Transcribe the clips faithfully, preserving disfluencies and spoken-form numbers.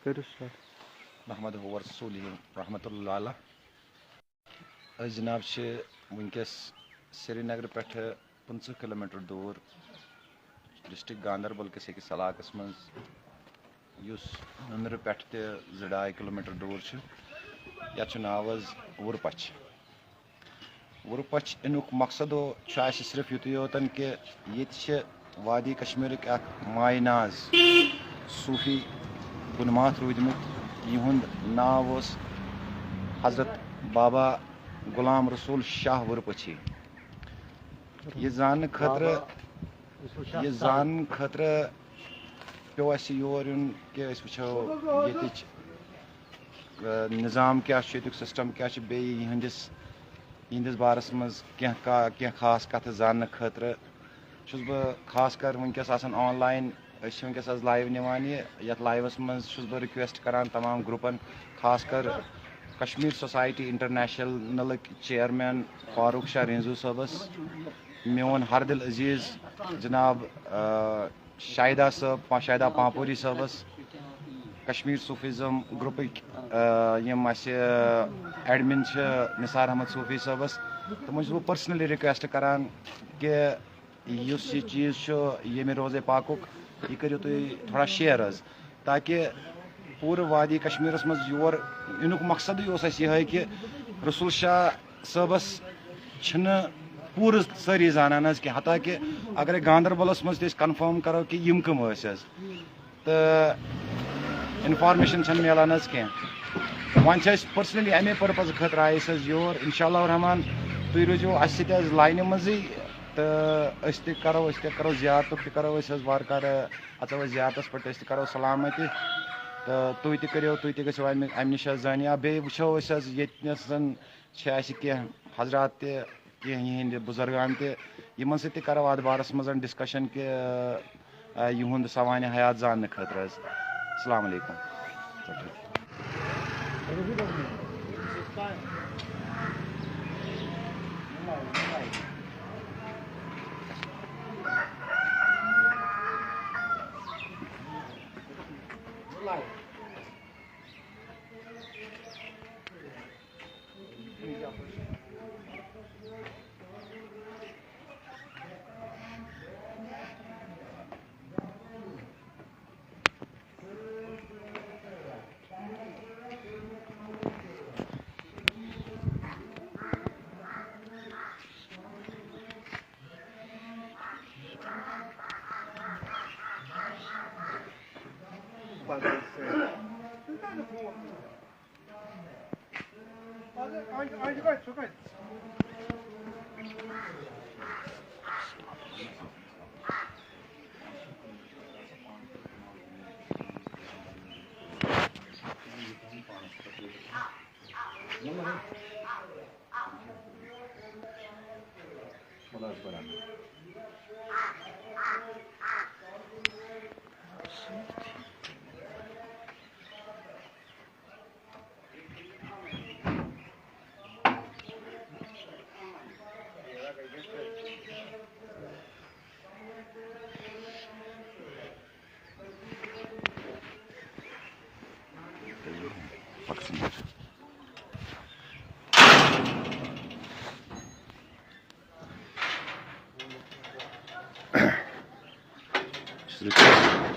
کٔرِو start۔ محمد ہور سولی رحمت اللہ علیہ۔ أسۍ جناب چھِ وٕنکیٚس سرینگرٕ پٮ۪ٹھٕ پٕنٛژٕہ کلوٗمیٖٹر دوٗر ڈسٹرکٹ گاندربل کِس أکِس علاقس منٛز، یُس نُنرٕ پٮ۪ٹھ تہِ زٕ ڈاے کلوٗمیٖٹر دوٗر چھُ۔ یَتھ چھُ ناو حظ وُرپَچھ۔ وُرپَچھ اِنُک مقصدو چھُ اَسہِ صرف یُتُے یوتن کہِ ییٚتہِ چھِ وادی کشمیرٕکۍ اکھ مایہِ ناز صوٗفی گُنماتھ روٗدمُت۔ یِہُنٛد ناو اوس حضرت بابا غلام رسول شاہ وُرپٔچھی۔ یہِ زاننہٕ خٲطرٕ، یہِ زاننہٕ خٲطرٕ پیوٚو اَسہِ یور یُن کہِ أسۍ وٕچھو ییٚتِچ، آ، نظام کیٛاہ چھُ، ییٚتیُک system کیٛاہ چھُ، بیٚیہِ یِہنٛدِس، یِہنٛدِس بارس منٛز کینٛہہ کا-، کینٛہہ خاص کتھٕ زاننہٕ خٲطرٕ چھُس بہٕ خاص کر وٕنکیٚس آسان online۔ أسۍ چھِ وٕنکیٚس حظ live نِوان یہِ۔ یَتھ liveس منٛز چھُس بہٕ request کران تمام گروپن، خاص کر کشمیر سوسایٹی انٹرنیشنلٕکۍ chairman فاروق شاہ رینزو صٲبس، میون ہر دل عزیز جناب، آ، شاہدہ صٲب، پا-، شاہدہ پانپوری صٲبس، کشمیر صوفیزم گروپٕکۍ، آ، یِم اَسہِ admin چھِ نثار احمد صوفی صٲبس، تِمن چھُس بہٕ personally request کران کہِ یُس یہِ چیٖز چھُ ییٚمہِ روزے پاکُک، یہِ کٔرِو تُہۍ تھوڑا share حظ، تاکہِ پوٗرٕ وادی کشمیٖرس منٛز یور یِنُک مقصدٕے اوس اَسہِ یِہوٚے کہِ رسول شاہ صٲبس چھِنہٕ پوٗرٕ سٲری زانان حظ کینٛہہ، حتیٰ کہِ اگرے گاندربلس منٛز تہِ أسۍ confirm کرو کہِ یِم کٕم ٲسۍ حظ، تہٕ information چھَنہٕ میلان حظ کینٛہہ۔ وۄنۍ چھِ أسۍ personally اَمے purpose خٲطرٕ آیہِ أسۍ حظ یور۔ انشاءاللہ الرحمن، تُہۍ روٗزِو اَسہِ سۭتۍ حظ line منٛزٕے، تہٕ أسۍ تہِ کرو، أسۍ تہِ کرو زیارتُک تہِ کرو أسۍ حظ وارٕ کارٕ، اژو أسۍ زیارتس پٮ۪ٹھ، أسۍ تہِ کرو سلامتی، تہٕ تُہۍ تہِ کٔرِو، تُہۍ تہِ گٔژھِو اَمہِ، اَمہِ نِش حظ زٲنۍ۔ یا بیٚیہِ وٕچھو أسۍ حظ ییٚتہِ نَس زَن چھِ اَسہِ کینٛہہ حضرات تہِ، کینٛہہ یِہِنٛدِ بُزرگان تہِ، یِمن سۭتۍ تہِ کرو اَتھ بارس منٛز discussion کہِ، آ، یِہُنٛد سوانح حیات زاننہٕ خٲطرٕ حظ۔ السلام علیکم۔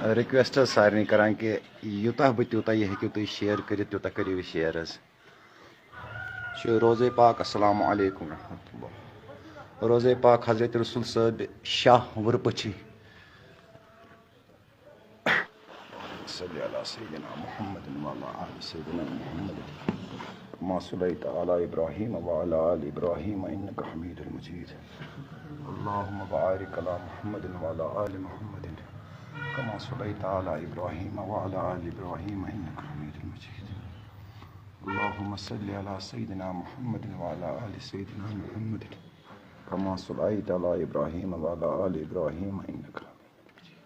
Request حظ سارنٕے کران کہِ یوٗتاہ بہٕ تیوٗتاہ یہِ ہیٚکِو تُہۍ share کٔرِتھ، تیوٗتاہ کٔرِو یہِ share حظ۔ چھُ روزے پاک، السلام علیکم ورحمۃ اللہ۔ روزے پاک حضرت رسول صٲب شاہ وُرپٔچھی۔ صلی علی سیدنا محمد وعلی آل سیدنا محمد۔ كما صليت على إبراهيم وعلى آل إبراهيم إنك حميد مجيد. اللهم بارك على محمد وعلى آل محمد كما صليت على إبراهيم وعلى آل إبراهيم إنك حميد مجيد. اللهم صل على سيدنا محمد وعلى آل سيدنا محمد كما صليت على إبراهيم وعلى آل إبراهيم إنك حميد مجيد.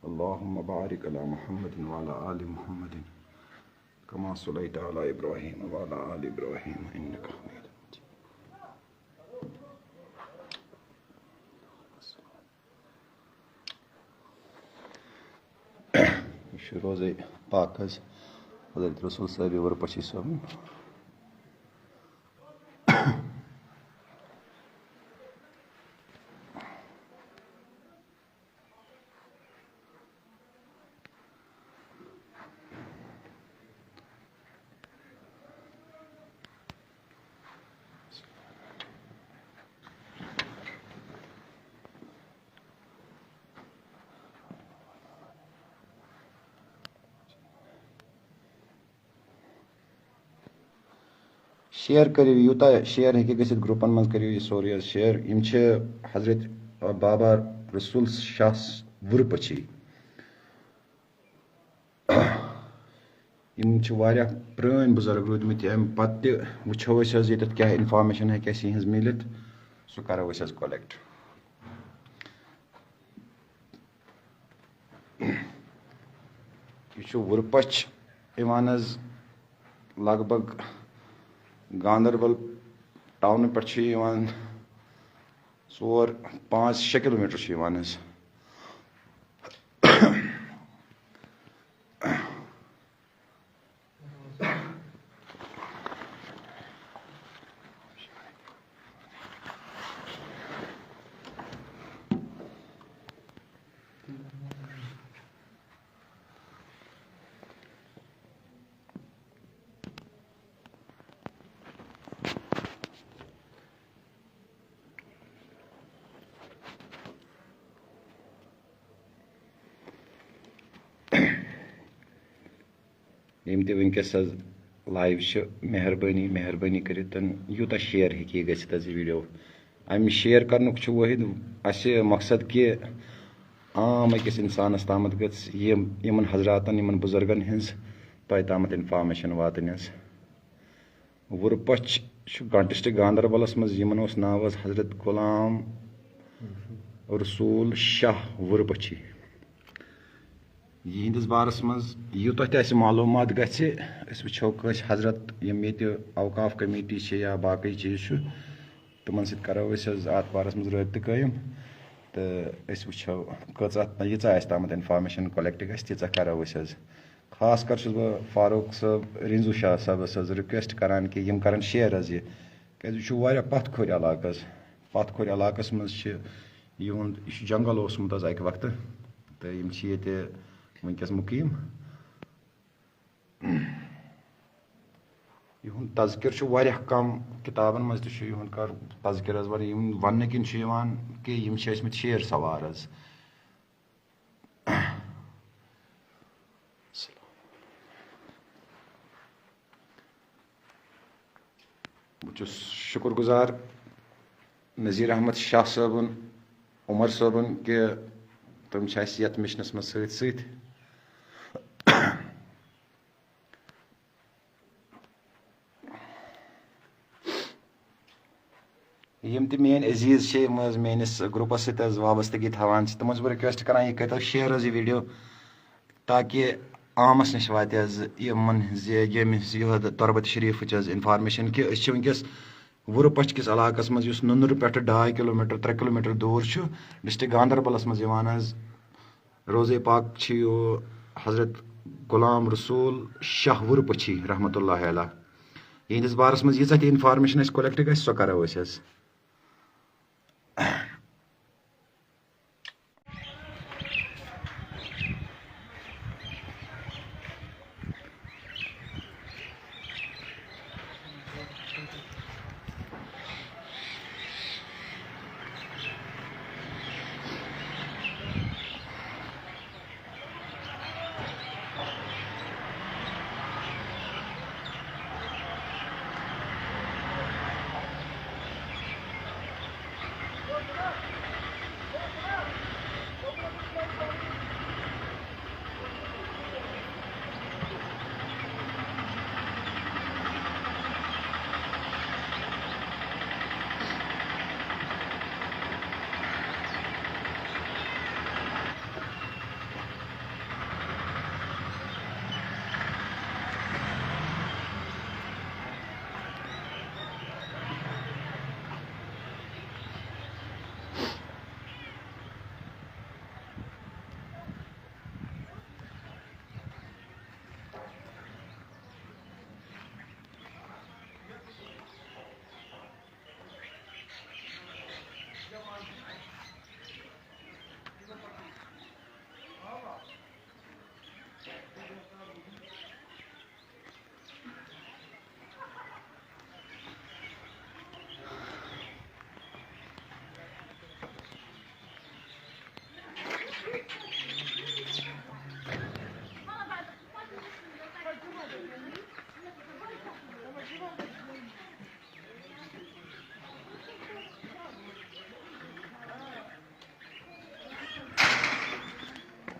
اللهم بارك على محمد وعلى آل محمد كما صليت على إبراهيم وعلى آل إبراهيم إنك حميد مجيد. چھُ روزے پاک حظ، حضرت رسول صٲب وُرٕ پٔچھی صٲبُن۔ شیئر کٔرِو، یوٗتاہ شیئر ہیٚکہِ گٔژھِتھ گروپن منٛز، کٔرِو یہِ سورُے حظ شیئر۔ یِم چھِ حضرت بابا رسول شاہ وُرٕ پٔچھی۔ یِم چھِ واریاہ پرٛٲنۍ بُزرگ روٗدمٕتۍ، اَمہِ پَتہٕ تہِ وٕچھو أسۍ حظ ییٚتٮ۪تھ کیٛاہ اِنفارمیشَن ہیٚکہِ اَسہِ یِہِنٛز مِلِتھ، سُہ کَرو أسۍ حظ کۄلٮ۪کٹ۔ یہِ چھُ وُرٕ پَچھ یِوان حظ، لگ بگ گاندربل ٹاونہٕ پٮ۪ٹھ چھُ یہِ یِوان ژور، پانٛژھ، شےٚ کِلوٗ میٖٹر چھُ یِوان حظ۔ یِم تہِ وٕنکیٚس حظ لایِو چھِ، مہربٲنی، مہربٲنی کٔرِتھ یوٗتاہ شِیر ہیٚکہِ یہِ گٔژھِتھ حظ یہِ ویٖڈیو۔ اَمہِ شِیر کَرنُک چھُ وٲحِد اَسہِ مقصد کہِ عام أکِس اِنسانَس تامَتھ گٔژھ یِم، یِمَن حضراتَن، یِمَن بُزرگَن ہٕنٛز تۄہہِ تامَتھ اِنفارمیشَن واتٕنۍ حظ۔ وُرٕ پَچھ چھُ گا-، ڈسٹرکٹ گاندربلَس منٛز، یِمَن اوس ناو حظ حضرت غلام رسول شاہ وُرٕ پٔچھی۔ یِہنٛدِس بارس منٛز یوٗتاہ تہِ اَسہِ معلوٗمات گژھِ، أسۍ وٕچھو کٲنٛسہِ حضرت، یِم ییٚتہِ اوقاف کمیٹی چھِ یا باقٕے چیٖز چھُ، تِمن سۭتۍ کرو أسۍ حظ اَتھ بارس منٛز رٲبطہٕ قٲیِم، تہٕ أسۍ وٕچھو کۭژاہ، ییٖژاہ اَسہِ تامَتھ اِنفارمیشن کۄلٮ۪کٹ گژھِ، تیٖژاہ کرو أسۍ حظ۔ خاص کر چھُس بہٕ فاروق صٲب، رِنزو شاہ صٲبس حظ رِکویسٹ کران کہِ یِم کرن شِیر حظ یہِ، کیازِ یہِ چھُ واریاہ پتھ کھورِ علاقہٕ حظ۔ پتھ کھورِ علاقس منٛز چھِ یِہُنٛد، یہِ چھُ جنگل اوسمُت حظ اَکہِ وقتہٕ، تہٕ یِم چھِ ییٚتہِ وٕنکیٚس مُقیٖم۔ یِہُنٛد تذکر چھُ واریاہ کم، کِتابن منٛز تہِ چھُ یِہُنٛد کر تذکر حظ، وَنہٕ یِم وننہٕ کِنۍ چھِ یِوان کہِ یِم چھِ ٲسمٕتۍ شیر سوار حظ۔ بہٕ چھُس شُکُر گُزار نذیٖر احمد شاہ صٲبُن، عمر صٲبُن، کہِ تِم چھِ اَسہِ یَتھ مِشنَس منٛز سۭتۍ سۭتۍ۔ یِم تہِ میٲنۍ عزیٖز چھِ، یِم حظ میٲنِس گروپَس سۭتۍ حظ وابستگی تھاوان چھِ، تِمَن چھُس بہٕ رِکویسٹ کران، یہِ کٔرۍتو شِیر حظ یہِ ویٖڈیو، تاکہِ عامَس نِش واتہِ حظ یِمَن ہٕنٛز یہِ، ییٚمہِ ہٕنٛز یہِ حظ تربت شریٖفٕچ حظ اِنفارمیشَن، کہِ أسۍ چھِ وٕنکیٚس وُرٕ پَچھ کِس علاقَس منٛز، یُس نُنرٕ پٮ۪ٹھٕ ڈاے کِلوٗ میٖٹر، ترٛےٚ کِلوٗ میٖٹر دوٗر چھُ، ڈسٹرکٹ گاندربلَس منٛز یِوان حظ۔ روزے پاک چھِ یہِ حضرت غلام رسول شاہ وُرٕ پٔچھی رحمتہ اللہ علیہ۔ یِہنٛدِس بارَس منٛز ییٖژاہ تہِ اِنفارمیشَن اَسہِ کۄلٮ۪کٹ گژھِ، سۄ کَرو أسۍ حظ۔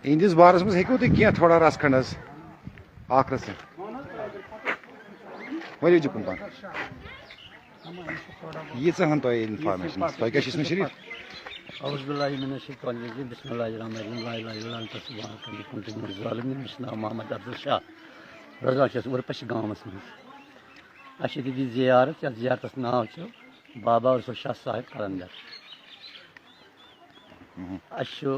یِہنٛدِس بارس منٛز ہیٚکِو تُہۍ کینٛہہ تھوڑا رژھ کھنٛڈ حظ، اکھ رژھ؟ ؤلِو جُکُن پہن۔ ییٖژاہ ہن تۄہہِ information۔ تۄہہِ کیٛاہ چھِ ٲسمٕتۍ شریٖف؟ اعوذ باللہ من الشیطان الرجیم، بسم اللہ الرحمن الرحیم، لا الہ الا انت سبحانک انی کنت من الظالمین۔ مےٚ چھُ ناو محمد افضل شاہ، روزان چھُس اُرپشہِ گامس منٛز۔ اَسہِ چھِ ییٚتہِ زیارت، یَتھ زیارتس ناو چھُ بابا رسول شاہ صاحب قلندر۔ اَسہِ چھُ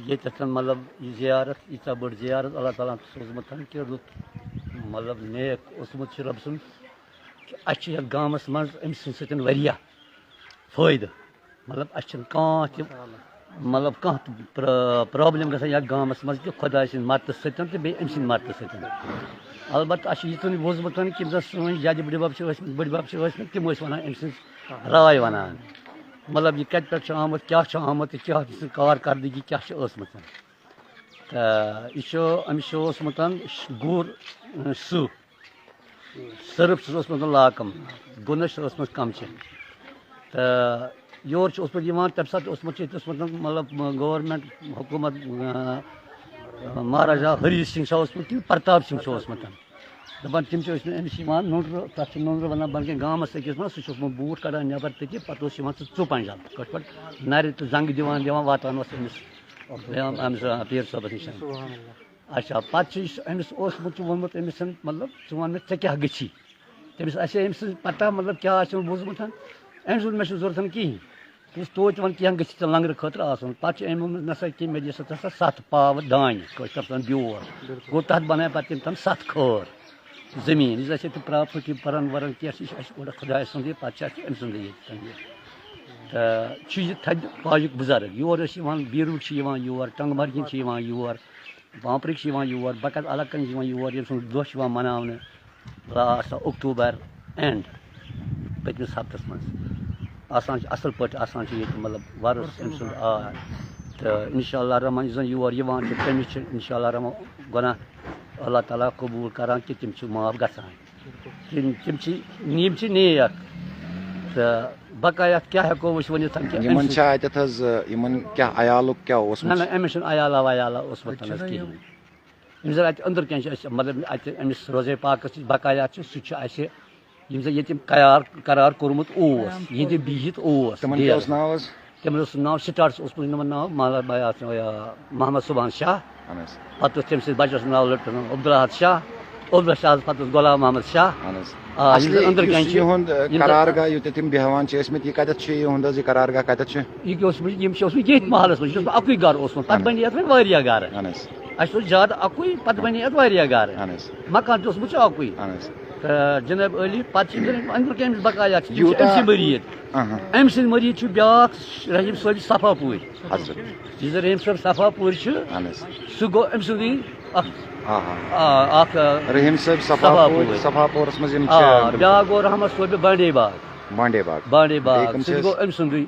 ییٚتٮ۪تھ مطلب یہِ زیارت، ییٖژاہ بٔڑ زیارت اللہ تعالیٰ ہن سوٗزمٕژ کہِ لُکھ مطلب نیک اوسمُت چھُ رۄب سُنٛد کہِ اَسہِ چھُ یَتھ گامَس منٛز أمۍ سٕنٛدِ سۭتۍ واریاہ فٲیدٕ۔ مطلب اَسہِ چھُنہٕ کانٛہہ تہِ مطلب کانٛہہ تہِ پرٛ-، problem گژھان یَتھ گامَس منٛز کہِ خۄداے سٕنٛدِ مدتہٕ سۭتۍ تہٕ بیٚیہِ أمۍ سٕنٛدِ مدتہٕ سۭتۍ۔ البتہ اَسہِ چھُ یہِ تہِ ووٚنمُت کہِ یِم زَن سٲنۍ جدِ بٕڈِبَب چھِ ٲسۍ مٕتۍ، بٕڈِبَب چھِ ٲسۍ مٕتۍ، تِم ٲسۍ وَنان أمۍ سٕنٛز راے وَنان۔ مطلب یہِ کَتہِ پٮ۪ٹھ چھُ آمُت، کیٛاہ چھُ آمُت تہٕ کیٛاہ چھِ سٕنٛز کارکردگی کیٛاہ چھِ ٲسمٕژ۔ تہٕ یہِ چھُ، أمِس چھُ اوسمُت گُر، اۭں، سٕہہ، سٔرٕف چھُس اوسمُت لاکَم، گُنَس چھُ اوسمُت کَمچہِ۔ تہٕ یور چھُ اوسمُت یِوان، تَمہِ ساتہٕ اوسمُت چھُ ییٚتہِ اوسمُت مطلب government حکوٗمت، اۭں، مہاراجا ہری سِنگھ چھا اوسمُت کِنہٕ پرتاپ سِنگھ چھُ اوسمُت۔ دَپان تِم چھِ ٲسمٕتۍ أمِس یِوان نُنرٕ، تَتھ چھِ نُنرٕ وَنان بۄنہٕ کَنہِ گامَس أکِس منٛز، سُہ چھُ اوسمُت بوٗٹھ کَڑان نٮ۪بَر تٔتی، پَتہٕ اوس یِوان سُہ ژُپَنٛجَل، کٲشِر پٲٹھۍ نَرِ تہٕ زَنٛگہٕ دِوان دِوان واتان اوس أمِس، أمِس، آ، پیٖر صٲبَس نِش۔ سبحان اللہ۔ اچھا، پَتہٕ چھُ یُس أمِس اوسمُت چھُ ووٚنمُت أمِس، مطلب، ژٕ وَن مےٚ ژےٚ کیٛاہ گٔژھی؟ تٔمِس آسہِ ہے أمۍ سٕنٛز پَتہ، مطلب، کیٛاہ آسہِ بوٗزمُت۔ أمۍ سُنٛد مےٚ چھُنہٕ ضوٚرَتھ کِہیٖنۍ۔ یُس توتہِ وَن کینٛہہ گٔژھِتھ ژےٚ لنٛگرٕ خٲطرٕ آسُن۔ پَتہٕ چھُ أمۍ ووٚنمُت، نہ سا کینٛہہ، مےٚ دِ سا ژٕ ہسا سَتھ پاوٕ دانہِ، کٲشِر پٲٹھۍ بیول۔ بِلکُل۔ گوٚو تَتھ بَنایہِ پَتہٕ تٔمۍ تِم سَتھ خٲر زٔمیٖن۔ یُس اَسہِ ییٚتہِ property پَران وَران کینٛہہ چھِ، یہِ چھِ اَسہِ اورٕ خۄداے سُنٛدٕے، پَتہٕ چھِ اَسہِ أمۍ سُنٛدٕے ییٚتہِ تَنگی۔ تہٕ چھُ یہِ تھدِ پاجُک بُزرگ۔ یور ٲسۍ یِوان، بیٖروٗ چھِ یِوان یور، ٹنٛگمرگہِ چھِ یِوان یور، بامپرٕکۍ چھِ یِوان یور، بَکَت علاقَن چھِ یِوان یور، ییٚمہِ سُنٛد دۄہ چھُ یِوان مَناونہٕ۔ آسان اکتوبر end، پٔتمِس ہفتس منٛز۔ آسان چھِ اصل پٲٹھۍ، آسان چھِ ییٚتہِ مطلب وۄرُس أمۍ سُنٛد، آ۔ تہٕ انشاءاللہ الرحمن یُس زن یور یِوان چھُ، تٔمِس چھِ انشاءاللہ الرحمن گۄناہ اللہ تعالیٰ قبوٗل کران کہِ تِم چھِ معاف گژھان۔ تِم، تِم چھِ، یِم چھِ نیک۔ تہٕ بقایات کیٛاہ ہٮ۪کو أسۍ ؤنِتھ کہِ أمۍ یِمن سٕنٛدۍ چھا اتٮ۪تھ حظ، یِمن کیٛاہ عیالُک کیٛاہ اوسمُت؟ نہ، نہ، أمِس چھُنہٕ عیالا ویالا اوسمُت اَتہِ چھُنہٕ حظ یِم۔ کِہیٖنۍ۔ یِم زَن اَتہِ أنٛدرٕ کَنہِ چھِ اَسہِ، مطلب، اَتہِ أمِس روزے پاکَس نِش بقایات چھِ، سُہ چھُ اَسہِ، یِم زَن ییٚتہِ یِم قرار، قرار کوٚرمُت اوس، یِہِنٛدِ بِہِتھ اوس تِمَن کیٛاہ ڈیرٕ۔ اوس ناو حظ؟ تِمَن اوس ناو، سٹاٹَس اوس یِمَن ناو مالا بایا، یہِ، محمد صُبحان شاہ۔ اہن حظ۔ پَتہٕ اوس تٔمۍ سٕنٛدِس بَچَس ناو لٔڑکَس ناو عبدالحد شاہ۔ عبدالحد شاہَس پَتہٕ اوس غلام محمد شاہ۔ اہن حظ۔ آ، یِم اَصلی زَن أنٛدرٕ یُس کَنہِ چھِ، یِہُنٛد، یِم زَن قرار گاہ یُتھ تِم بیٚہوان چھِ ٲسمٕتۍ، یہِ کَتٮ۪تھ چھُ یِہُنٛد حظ، یہِ قرار گاہ کَتٮ۪تھ چھُ؟ یہِ کیٛاہ اوسمُت، یِم چھِ اوسمُت ییٚتھۍ محلَس منٛز، یہِ چھُ اوسمُت اَکُے گَرٕ اوسمُت، پَتہٕ اہن حظ۔ بَنے یَتھ وۄنۍ واریاہ گَرٕ۔ اہن حظ۔ اَسہِ اوس زیادٕ اَکُے، پَتہٕ بَنے یَتھ واریاہ گَرٕ۔ اہن حظ۔ مکان تہِ اوسمُت چھُ اَکُے۔ اہن حظ۔ تہٕ جناب عٲلی، پَتہٕ چھِ یِم زَن أنٛدرٕ کَنہِ أمِس بقایات چھِ، تِم چھِ یوٗتاہ أمۍ سٕنٛدۍ مٔریٖد۔ اہن۔ أمۍ سٕنٛدۍ مٔریٖد چھِ بیٛاکھ رحیٖم صٲبۍ صفا پوٗرۍ۔ حضرت۔ یُس زَن رحیٖم صٲب صفا پوٗرۍ چھُ، اہن حظ۔ سُہ گوٚو أمۍ سُنٛدٕے اَکھ، آ، ہا۔ آ، اَکھ، آ، رحیٖم صٲبۍ صفا صفا پوٗرۍ، پوٗرۍ۔ صفا پوٗرَس منٛز یِم چھِ، آ، بِلکُل۔ بیٛاکھ گوٚو رحمت صٲبۍ بانڈے باغ۔ بانڈے باغ۔ بانڈے باغ۔ بیٚیہِ کٕم سُہ چھِ تہِ اَسہِ؟ گوٚو أمۍ سُنٛدٕے۔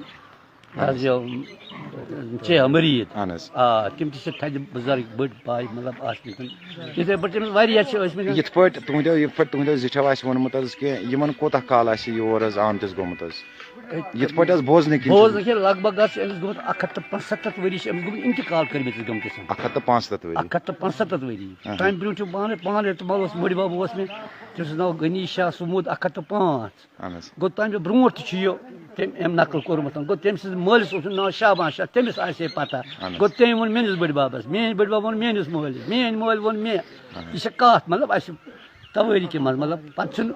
اہن حظ۔ یہِ، چھِ مٔریٖد۔ اہن حظ۔ آ، تِم تہِ چھِ تھدِ بُزرگ بٔڑۍ پایہِ، مطلب، آسمٕتۍ۔ یِتھَے پٲٹھۍ تٔمِس واریاہ چھِ ٲسمٕتۍ۔ یِتھ پٲٹھۍ تُہٕنٛدیو، یِتھ پٲٹھۍ تُہٕنٛدیو زِٹھیو آسہِ ووٚنمُت حظ کہِ یِمَن کوٗتاہ کال آسہِ یور حظ آمتِس گوٚمُت حظ؟ یِتھ پٲٹھۍ حظ بوزنہٕ کِنۍ چھُ۔ بوزنہٕ کِنۍ لگ بھگ حظ چھِ أمِس گوٚمُت اَکھ ہَتھ تہٕ پانٛژسَتَتھ ؤری چھِ أمِس گوٚمُت اِنتِقال کٔرمٕتِس گٔمتِس۔ اَکھ ہَتھ تہٕ پانٛژسَتَتھ ؤری۔ اہن۔ تَمہِ برٛونٛہہ چھُ پانہٕ، پانہٕ تہٕ مَلوس بٔڈِ بَب اوس مےٚ، تٔمۍ سُنٛد ناو غنی شاہ سموٗد اَکھ ہَتھ تہٕ پانٛژھ۔ اہن حظ۔ گوٚو تَمہِ برونٛٹھ تہِ چھُ یہِ تٔمۍ أمۍ نقل کوٚرمُت۔ گوٚو تٔمۍ سٕنٛدِس مٲلِس اوس ناو شعبان شاہ، تٔمِس آسہِ ہے پَتہ۔ اہن حظ۔ گوٚو تٔمۍ ووٚن میٛٲنِس بٔڈِ بَبَس، میٛٲنۍ بٔڈِ بَب ووٚن میٛٲنِس مٲلِس، میٛٲنۍ مٲلۍ ووٚن مےٚ۔ اہن حظ۔ یہِ چھِ کَتھ، مطلب، اَسہِ توٲریٖخہِ منٛز، مطلب، پَتہٕ چھُنہٕ۔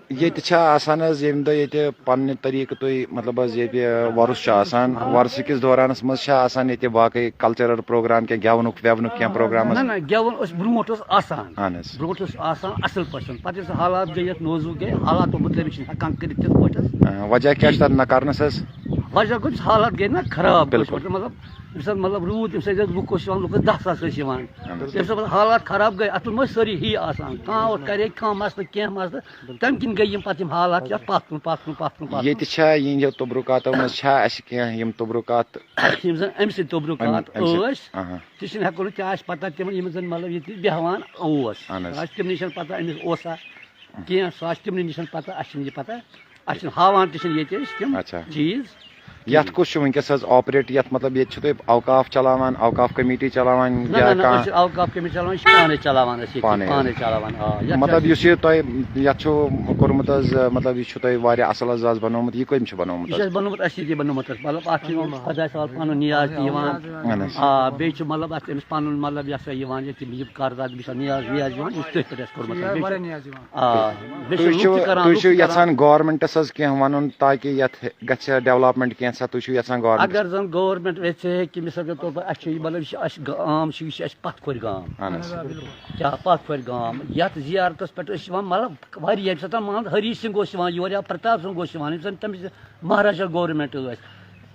ییٚتہِ چھا آسان حظ ییٚمہِ دۄہ ییٚتہِ پننہِ طریٖقہٕ تُہۍ، مطلب، حظ ییٚتہِ وۄرُس چھُ آسان، آ۔ وۄرسہٕ کِس دورانَس منٛز چھا آسان ییٚتہِ باقٕے cultural program کینٛہہ، گٮ۪ونُک وٮ۪ونُک کینٛہہ program حظ؟ نہ، نہ، گٮ۪وُن اوس برونٛٹھ اوس آسان۔ اہن حظ۔ برونٛٹھ اوس آسان اَصٕل پٲٹھۍ۔ پَتہٕ یُس حالات گٔے، یَتھ نوزوٗ گٔے، حالاتو مُتٲبِق چھِنہٕ ہٮ۪کان کٔرِتھ تِتھ پٲٹھۍ حظ۔ آ، وجہ کیٛاہ چھُ تَتھ نہ کَرنَس حظ؟ وجہ گوٚو، یُس حالات گٔے نہ خراب، بِلکُل۔ مطلب، ییٚمہِ ساتہٕ، مطلب، روٗد، ییٚمہِ ساتہٕ لُکھ اوس یِوان، لُکھ ٲسۍ دَہ ساس ٲسۍ یِوان۔ اہن حظ۔ ییٚمہِ ساتہٕ پَتہٕ حالات خراب گٔے، اَتھ منٛز ٲسۍ سٲری ہی آسان، کانٛہہ اوس، کَرے کانٛہہ مسلہٕ، کینٛہہ مسلہٕ، تَمہِ کِنۍ گٔے یِم پَتہٕ یِم حالات یَتھ پَتھ کُن، پَتھ کُن، پَتھ کُن، پَتھ کُن۔ ییٚتہِ چھا یِہِنٛدیو تبرُکاتو منٛز چھا اَسہِ کینٛہہ یِم تبرُکات؟ یِم زَن أمۍ سٕنٛدۍ تبرُکات اَمہِ، اَمہِ سۭتۍ، ٲسۍ، اہاں۔ تہِ چھِنہٕ ہٮ۪کو نہٕ، کیٛاہ آسہِ پَتہ تِمَن، یِم زَن، مطلب، ییٚتہِ بیٚہوان اوس۔ اہن حظ۔ آسہِ تِمنٕے چھَنہٕ پَتہ أمِس اوسا کینٛہہ، سُہ آسہِ تِمنٕے نِش پَتہ، اَسہِ چھِنہٕ یہِ پَتہ۔ اَسہِ چھِنہٕ ہاوان تہِ چھِنہٕ ییٚتہِ أسۍ تِم اچھا۔ چیٖز۔ یتھ کُس چھُ وٕنکیٚس حظ آپریٹ، یتھ مطلب ییٚتہِ چھِ تُہۍ اوقاف چلاوان، اوقاف کمیٹی چلاوان نہ، یا نہ، نہ، أسۍ کانٛہہ؟ چھِ اوقاف کمہِ چلاوان، أسۍ چھِ پانے چلاوان، أسۍ ییٚتی پانے۔ پانے چلاوان، آ، یَتھ چھِ مطلب اَسہِ یُس یہِ تۄہہِ، یتھ چھُ کوٚرمُت حظ، مطلب یہِ چھُ تۄہہِ واریاہ اصل حظ آز بنومُت، یہِ کٔمۍ چھُ بنومُت یہِ چھُ حظ؟ اَسہِ بنومُت، اَسہِ ییٚتی بنومُت حظ، مطلب اَتھ چھِ یِوان خۄداے سوال پنُن نیاز تہِ یِوان۔ اہن حظ۔ آ، بیٚیہِ چھُ مطلب اَتھ أمِس پنُن مطلب یہِ ہسا یِوان، ییٚتہِ یِم قرض اَتھ، بیٚیہِ چھُ نیاز ویاز یِوان، یُس تٔتھۍ پٮ۪ٹھ اَسہِ کوٚرمُت حظ، بیٚیہِ چھُ، آ، بیٚیہِ چھِ تُہۍ لُکھ چھِو، تہِ کران، تُہۍ لُکھ چھِو تہِ کران۔ یژھان گورنمنٹس حظ کینٛہہ ونُن تاکہِ یتھ گژھِ ڈیولپمنٹ کینٛژھا، تُہۍ چھِو یژھان گورنمنٹ؟ اگر زن گورنمنٹ یژھِ ہے کہِ مثال کے طور پر اَسہِ چھُ یہِ مطلب یہِ چھُ اَسہِ گام چھُ، یہِ چھُ اَسہِ پتھ کھورِ گام۔ اہن حظ۔ کیٛاہ پتھ کھورِ گام؟ یتھ زیارتس پٮ۪ٹھ أسۍ چھِ یِوان مطلب واریاہ، ییٚمہِ ساتہٕ مان ہری سنگھ اوس یِوان یور یا پرتاپ سنگھ اوس یِوان، یِم زن تٔمِس مہاراجا گورنمنٹ ٲسۍ،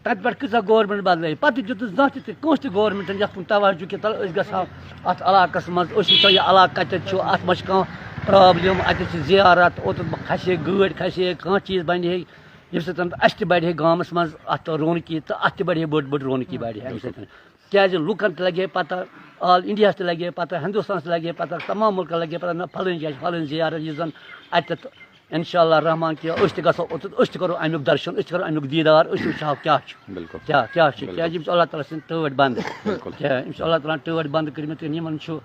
تتہِ پٮ۪ٹھ کۭژاہ گورنمنٹ بدلے، پتہٕ دیُت نہٕ زانٛہہ تہِ تہِ کٲنٛسہِ تہِ گورنمنٹن یتھ کُن توجہ کہِ تلہٕ أسۍ گژھو اتھ علاقس منٛز، أسۍ وٕچھو یہِ علاقہٕ کتٮ۪تھ چھُ، اتھ منٛز چھِ کانٛہہ پرابلم، اتٮ۪تھ چھِ زیارت، اوٚتَتھ کھسہِ ہے گٲڑۍ، کھسہِ ہے کانٛہہ چیٖز بنہِ ہے، ییٚمہِ سۭتۍ اسہِ تہِ بڑِ ہے گامس منٛز اتھ رونقی تہٕ اتھ تہِ بڑِ ہے بٔڑ بٔڑ رونقی بڑِ ہے امہِ سۭتۍ۔ کیازِ لُکن تہِ لگہِ ہے پتہ، آل انڈیاہس تہِ لگہِ ہے پتہ، ہندوستانس تہِ لگہِ ہے پتہ، تمام مُلکن لگہِ ہے پتہ، نہ پھلٲنۍ جایہِ چھِ پھلٲنۍ زیارت، یُس زن اتٮ۪تھ انشاءاللہ رحمان کہِ أسۍ تہِ گژھو اوٚتَتھ، أسۍ تہِ کرو امیُک درشن، أسۍ تہِ کرو امیُک دیٖدار، أسۍ تہِ وٕچھو کیٛاہ چھُ، بِلکُل۔ کیٛاہ، کیٛاہ چھُ، بِلکُل۔ کیٛازِ یِم چھِ اللہ تعالیٰ سٕنٛدۍ ٹٲٹھۍ بنٛدٕ۔ بِلکُل۔ کیٛاہ، یِم چھِ اللہ تعالیٰ ہن ٹٲٹھۍ بنٛدٕ کٔرمٕتۍ، یِمن چھُ،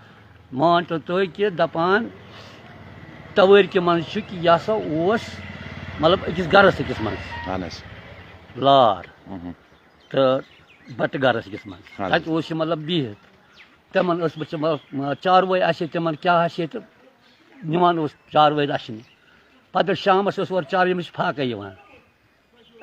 مان تو تُہۍ کہِ دپان، توٲرۍ کہِ منٛز چھُ کہِ یہِ ہسا اوس، مطلب، أکِس گرس أکِس منٛز اہن حظ۔ لار۔ مہم۔ تہٕ بَٹہٕ گَرَس أکِس منٛز۔ اَہَن حظ۔ تَتہِ اوس یہِ مطلب بِہِتھ۔ تِمَن ٲس مطلب چاروٲے آسہِ ہے، تِمَن کیٛاہ آسہِ ہے تہٕ نِوان اوس چاروٲے رَچھنہِ۔ پَتہٕ شامَس اوس اورٕ چاروٲے، أمِس چھِ فاقَے یِوان۔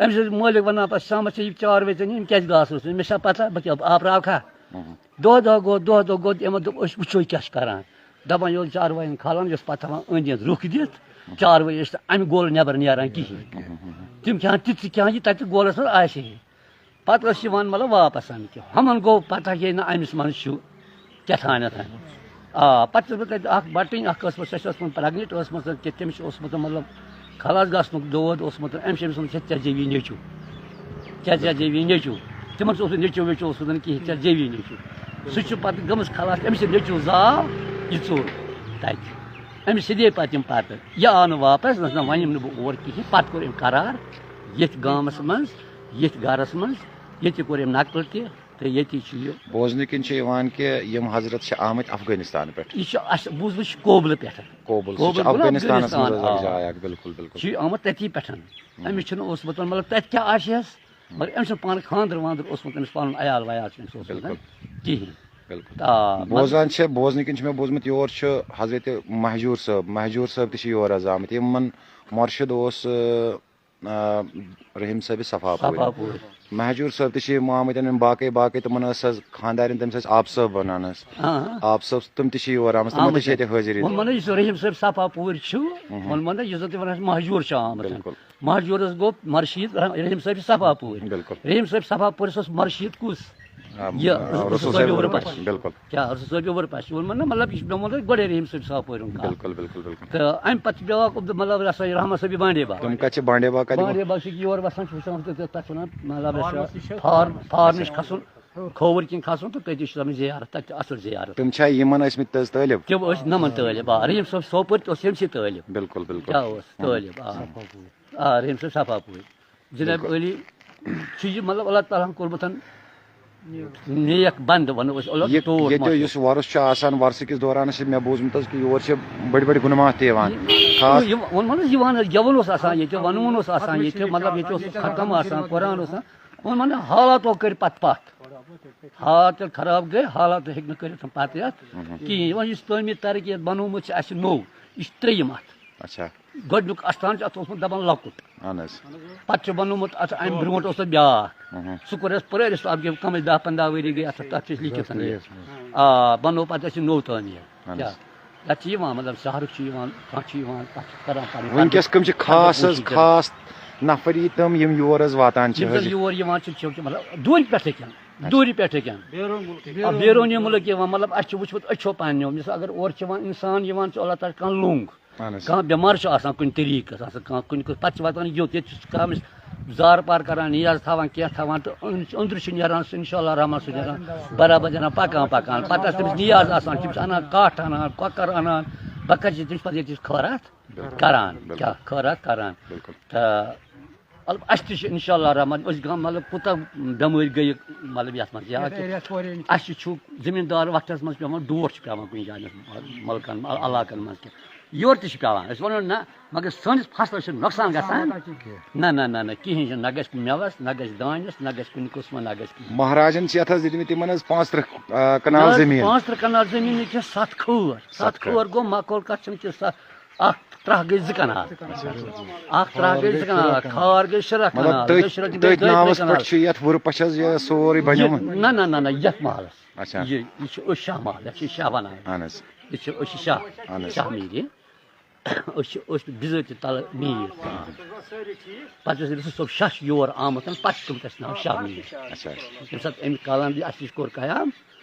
أمِس ٲسۍ مٲلِک وَنان پَتہٕ شامَس چھِ یہِ چاروٲے ژےٚ نِنۍ، أمۍ کیٛازِ گاسہٕ اوس؟ مےٚ چھا پَتہ بہٕ کیٛاہ آب راوکھا؟ اہم۔ دۄہ دۄہ گوٚو، دۄہ دۄہ گوٚو، یِمَن دوٚپ أسۍ وٕچھو یہِ کیٛاہ چھِ کَران۔ دَپان یہِ اوس چاروایَن کھالان، یہِ اوس پَتہٕ تھاوان أنٛدۍ أنٛدۍ رُکھ دِتھ، چاروٲے ٲسۍ نہٕ اَمہِ گولہٕ نٮ۪بَر نیران کِہیٖنۍ۔ تِم کھٮ۪ہَن تِتھٕ کھٮ۪ہَن یہِ تَتہِ گولَس منٛز آسہِ ہے۔ پتہٕ ٲس یِوان مطلب واپس اَمہِ کہِ ہُمن گوٚو پتہ یے نہ أمِس منٛز چھُ کیٛاہ تانٮ۪تھ۔ آ، پتہٕ چھُس بہٕ تَتہِ اکھ بٹٕنۍ اکھ ٲسمٕژ، سۄ چھِ ٲسمٕژ pregnant ٲسمٕژ کہِ تٔمِس چھُ اوسمُت مطلب خلاص گژھنُک دود اوسمُت، أمِس چھِ أمِس ووٚنمُت، "ہے، ژےٚ زیوی نیٚچوٗ، ژےٚ، ژےٚ زیوی نیٚچوٗ۔" تِمن چھُ اوسمُت نیٚچوٗ ویٚچوٗ اوسمُت کِہیٖنۍ، ژےٚ زیوی نیٚچوٗ۔ سُہ چھُ پتہٕ گٔمٕژ خلاص، أمِس چھُ نیٚچوٗ زاو یہِ ژوٚل تَتہِ۔ أمِس سیٚدے پتہٕ یِم پتہٕ، یہِ آو نہٕ واپس، نہ، نہ، وۄنۍ یِم نہٕ بہٕ اور کِہیٖنۍ۔ پتہٕ کوٚر أمۍ قرار ییٚتھۍ گامس منٛز، ییٚتھۍ گرس منٛز، ییٚتہِ کوٚر أمۍ نقل تہِ تہٕ ییٚتی چھُ یہِ۔ بوزنہٕ کِنۍ چھُ یِوان کہِ یِم حضرت چھِ آمٕتۍ افغٲنِستان پٮ۪ٹھ۔ یہِ چھُ اَسہِ بوٗزمُت، یہِ چھُ کوبلہٕ پٮ۪ٹھ۔ کوبل، سُہ چھُ کوبل گوٚو نا افغٲنِستانَس منٛز حظ افغٲنِستان، آ۔ جاے اکھ، بِلکُل، بِلکُل۔ چھُ یہِ آمُت تٔتی پٮ۪ٹھ۔ ہُم۔ أمِس چھُنہٕ اوسمُت، مطلب، تَتہِ کیٛاہ آسہِ ہس؟ مگر أمۍ سُنٛد پانہٕ خانٛدر وانٛدر اوسمُت، أمِس پَنُن عیال ویال چھُ أمِس اوسمُت بِلکُل۔ کِہیٖنۍ۔ بِلکُل۔ آ، مطلب بوزان چھِ، بوزنہٕ کِنۍ چھُ مےٚ بوٗزمُت، یور چھُ حضرت مہجوٗر صٲب، مہجوٗر صٲب تہِ چھِ یور حظ آمٕتۍ۔ یِمَن مُرشِد اوس، آ، آ، رحیٖم صٲبِ صفا پوٗرِ۔ صفا پوٗرِ۔ مہجوٗر صٲب تہِ چھِ یِم آمٕتۍ، یِم باقٕے، باقٕے تِمَن ٲس حظ خانٛدارِنۍ، تٔمِس ٲسۍ آب صٲب وَنان حظ۔ آ۔ آب صٲب، تِم تہِ چھِ یور آمٕتۍ، تِمَن تہِ آمٕتۍ چھِ ییٚتہِ حٲضِری۔ ووٚنمَو نہ، یُس رحیٖم صٲب صفا پوٗرِ چھُ، اہم۔ ووٚنمَو نہ، یُس زَن تُہۍ وَنان چھِ مہجوٗر چھُ آمُت۔ بِلکُل۔ مہجوٗرس گوٚو مرشید رح-، رحیم صٲب صفا پوٗرۍ۔ بِلکُل۔ رحیم صٲب صفا پوٗرِس اوس مرشید کُس؟ آ، یہِ آ، رسول رسول صٲب صٲب یوٚبرٕ پَش۔ بِلکُل۔ کیٛاہ رسول صٲب یوٚبرٕ پَش؟ ووٚنمَو نہ، مطلب، یہِ چھُ مےٚ ووٚن گۄڈَے رحیم صٲب صفا پوٗرۍ ہُنٛد کَتھ۔ بِلکُل، بِلکُل، بِلکُل۔ تہٕ اَمہِ پَتہٕ چھُ بیٛاکھ عبدال، مطلب، یہِ ہسا یہِ رحمان صٲب یہِ بانڈے باغ۔ تِم کَتہِ چھِ بانڈے باغ کَتہِ؟ بانڈے باغ چھِ یور وَسان، چھِ وٕچھان تہٕ تَتھ وَنان مطلب یہِ چھُ فارم، فارمَس نِش کھَسُن، کھووُر کِنۍ کھَسُن تہٕ تٔتی چھُ تَمِچ زیارت، تَتہِ چھِ اَصٕل زیارت۔ تِم چھا یِمَن ٲسمٕتۍ تٔمۍ ٲسۍ طٲلب؟ تِم ٲسۍ نَمَن طٲلب، آ، رحیم صٲب سوپور تہِ اوس ییٚمہِ سۭتۍ طٲلب۔ بِلکُل، بِلکُل۔ کیٛاہ اوس؟ طٲلب، آ۔ آ، رحیم صٲب صفا پوٗرۍ۔ جناب بِلکُل۔ علی چھُ یہِ، مطلب، اللہ تعالیٰ ہن کوٚرمُت ہن نیک بندٕ، وَنو أسۍ، اللہ یہِ، ٹوٹھ ییٚتہِ مَشہوٗر۔ یُس وۄرُس چھُ آسان، وۄرسہٕ کِس دوران چھِ مےٚ بوٗزمُت حظ کہِ یور چھِ بٔڑۍ بٔڑۍ گُنماتھ تہِ یِوان۔ یہِ، خاص یہِ ووٚن، وَن حظ، یِوان حظ، گٮ۪وُن اوس آسان ییٚتہِ، وَنوُن اوس آسان ییٚتہِ، مطلب، ییٚتہِ اوس ختم آسان، قرآن اوس آسان۔ وۄنۍ وَنہٕ حالاتو کٔرۍ پَتہٕ پَتھ۔ حالات ییٚلہِ خراب گٔے، حالات ہیٚکہِ نہٕ کٔرِتھ پَتہٕ یَتھ کِہیٖنۍ۔ وۄنۍ یُس تعمیٖر ترقی یَتھ بَنومُت چھِ اَسہِ نوٚو، یہِ چھِ ترٛیٚیِم اَتھ۔ اچھا۔ گۄڈٕنیُک اَستان چھُ اَتھ اوسمُت دَپان لۄکُٹ۔ اَہَن حظ۔ پَتہٕ چھُ بَنومُت اَتھ اَمہِ برونٛٹھ اوس اَتھ بیٛاکھ۔ سُہ کوٚر اَسہِ پرٛٲرِس، اَتھ گٔے کَمٕے دَہ پنٛداہ ؤری گٔے اَتھ، تَتھ چھِ أسۍ لیٖکھِتھ۔ آ، بَنوو پَتہٕ اَسہِ نوٚو تعمیٖر۔ اَہَن حظ۔ کیٛاہ؟ یَتھ چھِ یِوان، مطلب، شہرٕکۍ چھِ یِوان، کانٛہہ چھِ یِوان، تَتھ چھِ کَران پَنٕنۍ وٕنکیٚس کَم چھِ خاص حظ، خاص نفر یہِ تِم یِم یور حظ واتان چھِ یِم زَن یور یِوان چھِ، چھِ، چھِ، مطلب، دوٗرِ پٮ۪ٹھٕے کٮ۪ن، دوٗرِ پٮ۪ٹھٕے کٮ۪ن۔ آ، بیروٗنی مُلک یِوان، مطلب، اَسہِ چھُ وٕچھمُت أچھو پنٛنیو، مثال، اگر اورٕ چھِ یِوان اِنسان یِوان چھُ، اللہ تعالیٰ چھُ کانٛہہ لوٚنٛگ۔ اَہَن حظ۔ کانٛہہ بٮ۪مار چھُ آسان کُنہِ طریٖقَس، آسان کانٛہہ کُنہِ کُنہِ، پَتہٕ چھِ واتان یوٚت، ییٚتہِ چھُ کانٛہہ أمِس زارٕ پار کَران، نیاز تھاوان، کینٛہہ تھاوان، تہٕ أنٛدرٕ چھُ، أنٛدرٕ چھُ نیران سُہ، اِنشاء اللہ رحمان، سُہ نیران برابر نیران، پَکان پَکان۔ پَتہٕ آسہِ تٔمِس نیاز آسان، تِم چھِ اَنان کَٹھ، اَنان کۄکَر، اَنان بَکَر چھِ، تِم چھِ پَتہٕ ییٚتہِ خٲراتھ بِلکُل۔ کَران۔ بِلکُل۔ کیٛاہ خٲراتھ کَران۔ بِلکُل۔ تہٕ مطلب، اَسہِ تہِ چھِ اِنشاء اللہ رحمان، أسۍ گام، مطلب، کوٗتاہ بٮ۪مٲرۍ گٔیہِ، مطلب، یَتھ منٛز، یا یَتھ کہِ ایریاہَس اورٕ یِنہٕ اَسہِ چھُ زٔمیٖندار وقتَس منٛز پٮ۪وان، ڈوٹھ چھُ پٮ۪وان کُنہِ جایہِ، مُلکَن، علاقَن منٛز تہِ۔ یورٕ تہِ چھُ پٮ۪وان، أسۍ وَنو نہ، مگر سٲنِس فصلَس چھُ نۄقصان گژھان۔ نۄقصان گژھِ کینٛہہ۔ نہ، نہ، نہ، نہ، کِہیٖنۍ چھُنہٕ، نہ گژھِ مٮ۪وَس، نہ گژھِ دانٮ۪س، نہ گژھِ کُنہِ قٕسمہٕ، نہ گژھِ کِہیٖنۍ۔ مہراجَن چھِ یَتھ حظ دِتمٕتۍ تِمَن حظ پانٛژھ تٕرٛہ، آ، کنال نہ حظ، زٔمیٖن۔ پانٛژھ تٕرٛہ کنال زٔمیٖن چھِ ستھ کھٲر۔ ستھ ستھ کھٲر۔ کھٲر گوٚو، مۄکُل کَتھ چھِنہٕ کہِ ستھ، اَکھ ترٛکھ گٔے زٕ کنال۔ اچھا۔ اَکھ ترٛکھ گٔے زٕ کنال، کھار گٔے شُراہ مطلب، کنال، تٔتھۍ، گٔے شُراہ، گٔے تٔتھۍ دٔہ ناوَس کنال۔ پٮ۪ٹھ چھُ یَتھ وُرٕ پَشَس یہِ سورُے بَنیومُت؟ یہِ، نہ، نہ، نہ، نہ، یَتھ محلَس۔ اچھا۔ یہِ، یہِ چھُ أسۍ شاہ محل، یَتھ چھِ شاہ وَنان۔ اَہَن حظ۔ یہِ چھِ أسۍ شاہ، اَہَن حظ۔ شاہ میٖر یہِ۔ أسۍ چھِ، أسۍ چھِ بِذٲتی تَلہٕ میٖر۔ پَتہٕ یُس رسول صٲب شاہ چھُ یور آمُت، پَتہٕ چھِ تِم تَس ناو شاہ میٖر۔ اچھا، اچھا۔ ییٚمہِ ساتہٕ أمۍ کالَن یہِ اَسہِ نِش کوٚر قیام،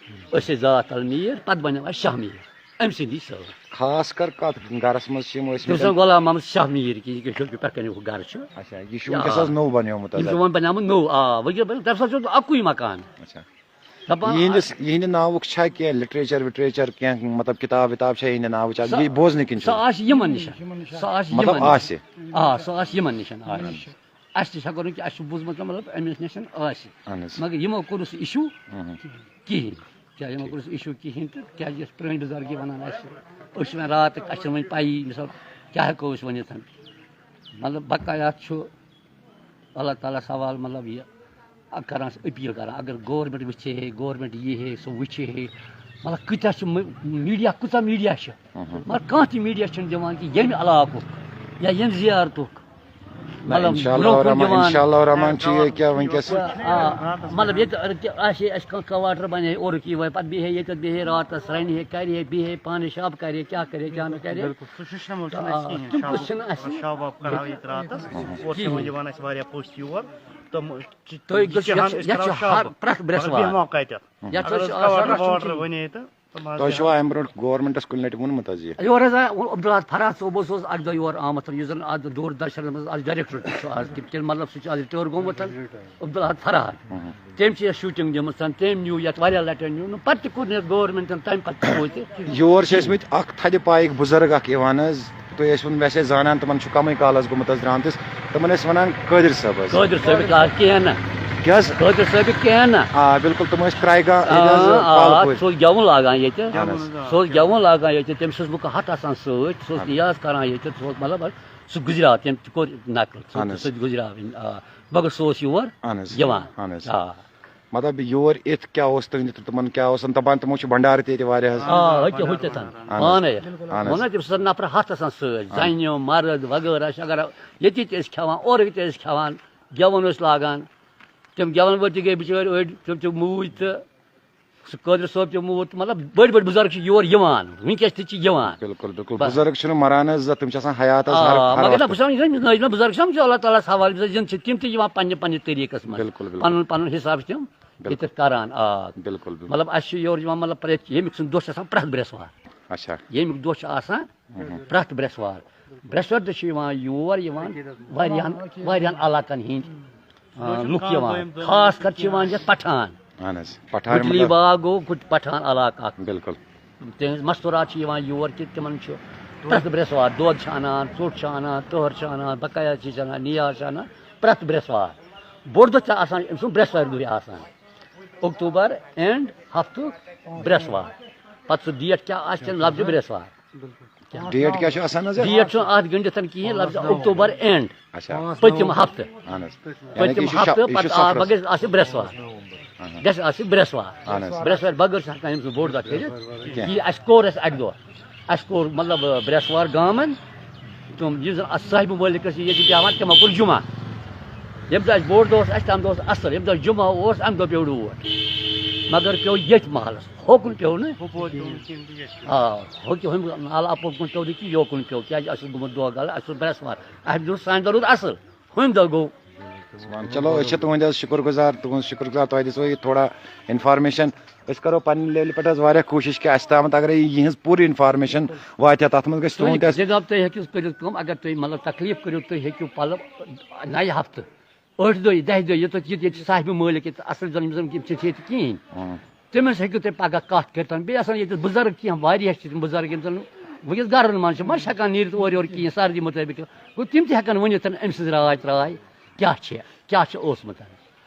أسۍ ٲسۍ ذات تَل میٖر، پَتہٕ بَنیو اَسہِ شاہ میٖر۔ أمۍ سٕنٛدی سۭتۍ۔ خاص کر کَتھ گَرَس منٛز چھِ یِم ٲسۍ تٔمۍ سُنٛد غلام محمد شاہ میٖر کہِ یہِ کہِ پٮ۪ٹھ کَنہِ گَرٕ چھُ۔ اچھا، یہِ چھُ آ۔ وٕنکیٚس حظ نوٚو بَنیومُت یہِ حظ؟ چھُ وۄنۍ بَنیومُت نوٚو، آ، وٕنکیٚس بَنیومُت، تَمہِ ساتہٕ چھُ اوسمُت اَکُے مَکان۔ اچھا۔ دَپان یِہِنٛدِس، یِہِنٛدِ ناوُک چھا کینٛہہ لِٹریچَر وِٹریچَر، کینٛہہ مطلب کِتاب وِتاب چھا یِہِنٛدِ ناوٕچ؟ اَتھ سۄ، یہِ بوزنہٕ کِنۍ سۄ چھُ؟ آسہِ یِمَن نِش۔ سۄ آسہِ مطلب یِمَن نِش۔ آسہِ۔ آ، سۄ آسہِ یِمَن نِش، آ۔ اَسہِ تہِ چھِ ہٮ۪کو نہٕ کہِ اَسہِ چھُ بوٗزمُت، مطلب، أمِس نِش آسہِ۔ اَہَن حظ۔ مگر یِمو کوٚر نہٕ سُہ اِشوٗ اہم۔ کِہیٖنۍ۔ کیٛاہ یِمو کوٚر نہٕ سُہ اِشوٗ کِہیٖنۍ تہٕ کیٛازِ یۄس پرٛٲنۍ بُزرگی وَنان اَسہِ، أسۍ چھِ وۄنۍ راتہٕ، اَسہِ چھِنہٕ وۄنۍ پَیی، مِثال، کیٛاہ ہٮ۪کو أسۍ ؤنِتھ۔ مطلب، بقایات چھُ، اللہ تعالیٰ سوال، مطلب، یہِ اَ-، کَران چھِ أپیٖل کَران، اگر گورمٮ۪نٛٹ وٕچھِ ہے، گورمٮ۪نٛٹ یی ہے، سُہ وٕچھِ ہے، مطلب، کۭتیٛاہ چھِ مِ-، میٖڈیا، کۭژاہ میٖڈیا چھِ، اہم۔ مگر کانٛہہ تہِ میٖڈیا چھِنہٕ دِوان کہِ ییٚمہِ علاقُک یا ییٚمہِ زیارتُک۔ نہ، مطلب، اِنشاء اللہ برونٛہہ کُن الرحمن، دِوان۔ اِنشاء اللہ الرحمن چھُ یہِ کیٛاہ وٕنکیٚس۔ آ، مطلب، ییٚتہِ اگر کہِ آسہِ ہے اَسہِ کانٛہہ کواٹر بَنہِ ہے، اورُک یی وۄنۍ، پَتہٕ بیٚہہِ ہے ییٚتٮ۪تھ، بیٚہہِ ہے راتَس، رَنہِ ہے، کَرِ ہے، بیٚہہِ ہے، پانَے شب کَرِ ہے، کیٛاہ کَرِ ہے، کیٛاہ نہٕ کَرِ ہے۔ بِلکُل، سُہ سِسٹَم اوس نہٕ اَسہِ آ، کِہیٖنۍ۔ تِم شب، کُس چھِنہٕ اَسہِ؟ شب وب کَرہاو ییٚتہِ راتَس، اورٕ چھِ کِہیٖنۍ۔ وۄنۍ یِوان اَسہِ واریاہ پٔژھۍ یور، تِم چھِ، تُہۍ یہِ گٔژھِو، چھِ یَتھ ہَن، چھِ، أسۍ یَتھ کَرہاو چھِ ہر شب، پرٛٮ۪تھ مگر برٛٮ۪سوار۔ بیٚہمو کَتٮ۪تھ؟ یَتھ اگر چھِ أسۍ آز کواٹر شب واٹر وَنے تہٕ۔ تۄہہِ چھُوا اَمہِ برونٛٹھ گورمنٹَس کُنہِ لَٹہِ ووٚنمُت حظ یہِ؟ یور حظ آو عبدالحق فرحت صٲب اوس، اوس اَکہِ دۄہ یور آمُت، یُس زَن اَتھ دوٗردَرشَنَس منٛز آز ڈایریکٹر تہِ چھُ آز، تِم، تِم، مطلب، سُہ چھُ آز رِٹٲر گوٚمُت، عبدالحق فرحت۔ اہم۔ تٔمۍ چھِ یَتھ شوٗٹِنٛگ دِمٕژ، تٔمۍ نیوٗ یَتھ واریاہ لَٹہِ نیوٗ نہٕ، پَتہٕ تہِ کوٚر نہٕ یَتھ گورمنٹَن تَمہِ پَتہٕ تہِ کوٚر تہِ۔ یور چھِ ٲسۍمٕتۍ اَکھ تھدِ پایِکۍ بُزرگ اَکھ یِوان حظ، تُہۍ ٲسِوُن ویسے زانان، تِمَن چھُ کَمٕے کال حظ گوٚمُت حظ درٛامتِس، تِمَن ٲسۍ وَنان قٲدِر صٲب حظ۔ قٲدِر صٲبِک آ، کینٛہہ نہٕ۔ کیٛاہ حظ؟ قٲدِر صٲبِک کینٛہہ نہٕ۔ آ، بِلکُل، تِم ٲسۍ کرٛاے گام area حظ، آ، پالہٕ آ، پورِ۔ سُہ اوس گٮ۪وُن لاگان ییٚتہِ۔ اہن حظ۔ سُہ اوس گٮ۪وُن لاگان ییٚتہِ، تٔمِس اوس بُکہٕ ہَتھ آسان سۭتۍ، سُہ اوس اہن۔ نِیاز کَران ییٚتہِ، سُہ اوس مطلب سُہ گُزریو، تٔمۍ تہِ کوٚر نقل، سُہ اہن تہِ، حظ۔ سُہ تہِ گُزریو۔ آ، مگر سُہ اوس یور اہن حظ۔ یِوان۔ اہن حظ۔ آ۔ مطلب، یور یِتھ کیٛاہ اوس تُہٕنٛدِ، تِمَن کیٛاہ اوس دَپان؟ تِمو چھُ بھنڈارٕ تہِ ییٚتہِ واریاہ حظ۔ آ، أتہِ ہوٚتہِ تَتھ۔ اہن حظ۔ پانَے۔ اہن حظ۔ ووٚن نہ تٔمۍ سٕنٛز نفرٕ ہَتھ آسان سۭتۍ، اہن۔ زَنہِ، مرد وغٲرہ چھِ، اگر ییٚتہِ تہِ ٲسۍ کھٮ۪وان، اورٕ تہِ ٲسۍ کھٮ۪وان، گٮ۪وُن ٲسۍ لاگان۔ تِم گٮ۪وَن وٲلۍ تہِ گٔے بِچٲرۍ أڑۍ، تِم تہِ موٗدۍ تہٕ سُہ قٲدِر صٲب تہِ موٗد، مطلب، بٔڑۍ بٔڑۍ بُزرگ چھِ یور یِوان، وٕنکیٚس تہِ چھِ یِوان۔ بِلکُل، بِلکُل۔ بس۔ بُزرگ چھِنہٕ مَران حظ، تِم چھِ آسان حیات حظ ہر، آ، ہر مگر نہ، وقتہٕ۔ بہٕ چھُس وَنان، یِم زَن، یِم زَن بُزرگ چھِ، یِم چھِ اللہ تعالیٰ ہَس حوالہٕ، یِم زَن چھِ، تِم تہِ یِوان پنٛنہِ پنٛنہِ طریٖقَس منٛز۔ بِلکُل، بِلکُل۔ پَنُن پَنُن حِساب چھِ تِم بِلکُل۔ ییٚتٮ۪تھ کَران، آ۔ بِلکُل، بِلکُل۔ مطلب، اَسہِ چھِ یورٕ یِوان، مطلب، پرٛٮ۪تھ، ییٚمیُک سُنٛد دۄہ چھُ آسان پرٛٮ۪تھ برٛٮ۪سوار۔ اچھا۔ ییٚمیُک دۄہ چھُ آسان، اہم۔ پرٛٮ۪تھ برٛٮ۪سوار۔ برٛٮ۪سوارِ دۄہ چھِ یِوان یور، یِوان واریاہَن، واریاہَن علاقَن ہِنٛدۍ، آ، لُکھ یِوان۔ خاص کر چھِ یِوان یَتھ پَٹھان۔ اہن حظ، پَٹھان گُٹلی مطلب باغ گوٚو، گُٹ-، پَٹھان علاقہٕ اَکھ۔ بِلکُل۔ تِہِنٛز مَستوٗرات چھِ یِوان یور کہِ تِمَن چھُ پرٛٮ۪تھ برٛٮ۪سوار دۄد چھِ اَنان، ژوٚٹ چھِ اَنان، تٔہَر چھِ اَنان، بَقایا چیٖز چھِ اَنان، نِیاز چھِ اَنان، پرٛٮ۪تھ برٛٮ۪سوار۔ بوٚڑ دۄہ چھِ آسان أمۍ سُنٛد برٛٮ۪سوارِ دۄہٕے آسان۔ اکتوبر اینڈ ہفتُک برٛٮ۪سوار۔ پتہٕ سُہ ڈیٹ کیٛاہ آسہِ، تٔمۍ لفظِ برٛٮ۪سوار۔ ڈیٹ کیٛاہ چھُ آسان حظ؟ ڈیٹ چھُنہٕ اتھ گٔنڈِتھ کِہیٖنۍ، لفظِ اکتوبر اینڈ۔ اچھا۔ پٔتِم ہفتہٕ۔ اہن حظ۔ یعنی کہِ پٔتِم یہِ چھُ شف-، ہفتہٕ یہِ چھُ پتہٕ آ، سفرس۔ مگر گژھِ آسہِ برٛٮ۪سوار۔ اہن۔ گژھِ آسہِ برٛٮ۪سوار۔ اہن حظ۔ برٛٮ۪سوارِ بغٲر چھُنہٕ ہٮ۪کان أمۍ سُنٛد بوٚڑ دۄہ کٔرِتھ۔ کینٛہہ۔ یہِ اَسہِ کوٚر اَسہِ اَکہِ دۄہ۔ اَسہِ کوٚر، مطلب، برٛٮ۪سوار گامَن، تِم یُس زَن اَتھ صاحبہِ مٲلِکَس ییٚتہِ بیٚہوان، تِمو کوٚر جُمعہ۔ ییٚمہِ دۄہ اَسہِ بوٚڑ دۄہ اوس، اَسہِ تَمہِ دۄہ اوس اَصٕل، ییٚمہِ دۄہ جُمعہ اوس، اَمہِ دۄہ پیوٚو ڈوٹھ۔ مگر پیوٚو ییٚتھۍ محلَس، ہوکُن پیوٚو نہٕ۔ ہُپٲرۍ پیوٚو نہٕ کِہیٖنۍ تہٕ ییٚتہِ۔ آ، ہُہ کہِ ہُمہِ نالہٕ اَپور کُن پیوٚو نہٕ کینٛہہ، یوکُن پیوٚو، کیٛازِ اَسہِ اوس گوٚمُت دۄہ گَلہٕ، اَسہِ اوس برٛٮ۪سوار۔ اَسہِ دوٚپ سانہِ دۄہ روٗد اَصٕل، ہُمہِ دۄہ گوٚو۔ وَن، چلو، أسۍ چھِ تُہٕنٛدۍ حظ شُکُر گُزار، تُہٕنٛز شُکُر گُزار، تۄہہِ دِژوٕ یہِ تھوڑا اِنفارمیشَن۔ أسۍ کَرو پنٛنہِ لیولہِ پٮ۪ٹھ حظ واریاہ کوٗشِش کہِ اَسہِ تامَتھ اَگرَے یِہٕنٛز پوٗرٕ اِنفارمیشَن واتہِ ہا، تَتھ منٛز گژھِ تُہۍ تُہُنٛد تہِ اَسہِ جِناب، تُہۍ ہیٚکِو کٔرِتھ کٲم، اگر تُہۍ، مطلب، تکلیٖف کٔرِو، تُہۍ ہیٚکِو پَلو نَیہِ ہفتہٕ، ٲٹھِ دۄہہِ، دَہہِ دۄہہِ، یوٚتَتھ ییٚتہِ، ییٚتہِ چھِ صاحبِ مٲلِک، ییٚتہِ اَصٕل زَن یِم زَن یِم چھِنہٕ ییٚتہِ کِہیٖنۍ۔ اۭں۔ تٔمِس ہیٚکِو تُہۍ پَگاہ کَتھ کٔرِتھ۔ بیٚیہِ آسَن ییٚتہِ بُزرگ کینٛہہ، واریاہ چھِ تِم بُزرگ، یِم زَن وٕنکیٚس گَرَن منٛز چھِ، ما چھِ ہٮ۪کان نیٖرِتھ اورٕ یورٕ کِہیٖنۍ، سردی مُطٲبِق۔ گوٚو، تِم تہِ ہٮ۪کَن ؤنِتھ أمۍ سٕنٛز راے ترٛاے۔ کیٛاہ چھِ، کیٛاہ چھِ اوسمُت۔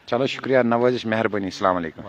چلو، شُکریہ نوٲزِش، مہربٲنی، السلام علیکم۔